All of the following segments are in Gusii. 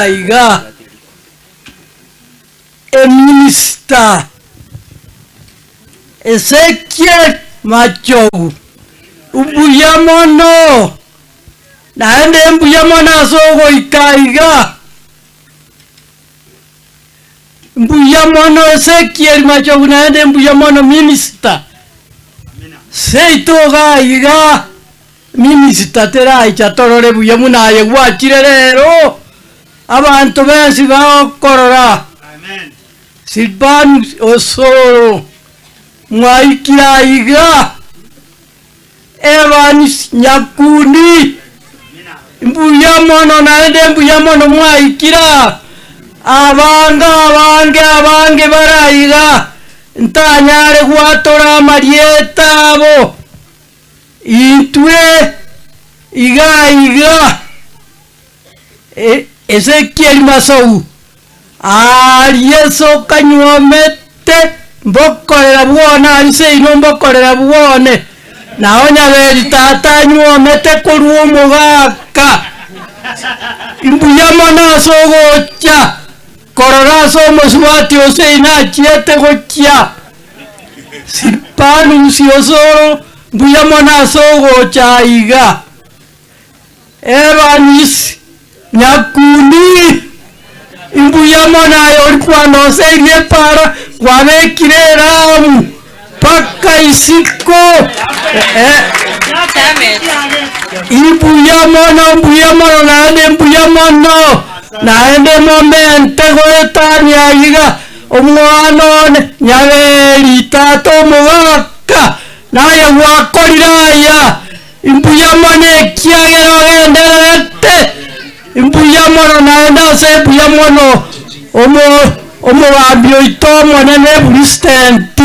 iga iga, Eminister Ezekiel Machogu, mbuya mono, naende mbuya mono ase ogoika iga. Mbuya mono Ezekiel Machogu naende mbuya mono Minister. Seito iga iga Minister teraicha torore buya buna aye gwachire rero abanto bensi bagokorora. Silvanus Osoro mwaikire aiga. Evans Nyakundi, mbuya mono naende mbuya mono mwaikire aa. Abange abange abange bare aiga, ntanyare gwatora amarieta abo. Intwe iga iga, Ezekiel Masou, Aaria ase okanyuomete mbokorera bwone aria seino mbokorera bwone, na onye beri tata anyuomete korwa omogaka. Mbuya mono ase ogocha korora ase omosubati o seino achiete gochia. Silvanus Osoro, mbuya mono ase ogocha aiga. Evans Nyakundi, Imbuya mono aye oria kwandoseire epara kwabekire eramu mpaka isiko. Imbuya mono mbuya mono naende mbuya mono naende momente goetania iga omwana one Nyaberi tata omogaka naye gwakorire aya. Mbuya mono ekiagera ogendererete, mbuya mono naende ase mbuya mono omo omogambi oito omonene President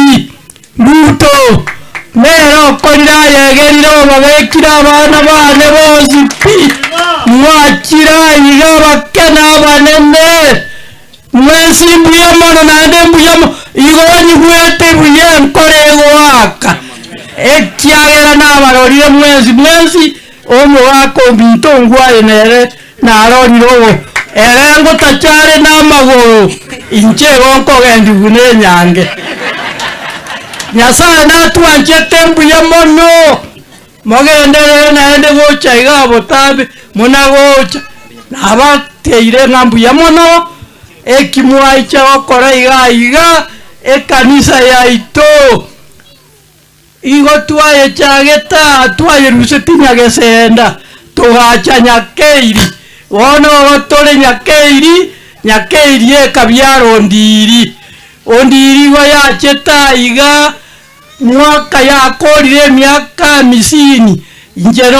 Ruto, nere okorire ayegerire obabekire abana bane bonsi pi, mwachire aiga abake na abanene, mwensi mbuya mono naende mbuya mo igo nyigwete buya enkoro egoaka, ekiagera nabarorire mwensi mwensi omogaka ominto ongwaye nere narorire obo ere ngotacha are namagoro, inche igo nkogendia buna enyange. Nyasaye natwanchete mbuya mono, mogenderere naende gocha igaa botambe muna gocha, nabateire ng'a mbuya mono, eki mwaicha gokora igaa iga, ekanisa yaito. Igo twayechagete aa, twayeruseti Nyagesenda, togacha Nyakeiri. Bono igo tore Nyakeiri, Nyakeiri ekabiara Ondiri. Ondiri igo yachete aiga, mwaka yakorire emiaka amisini, inche.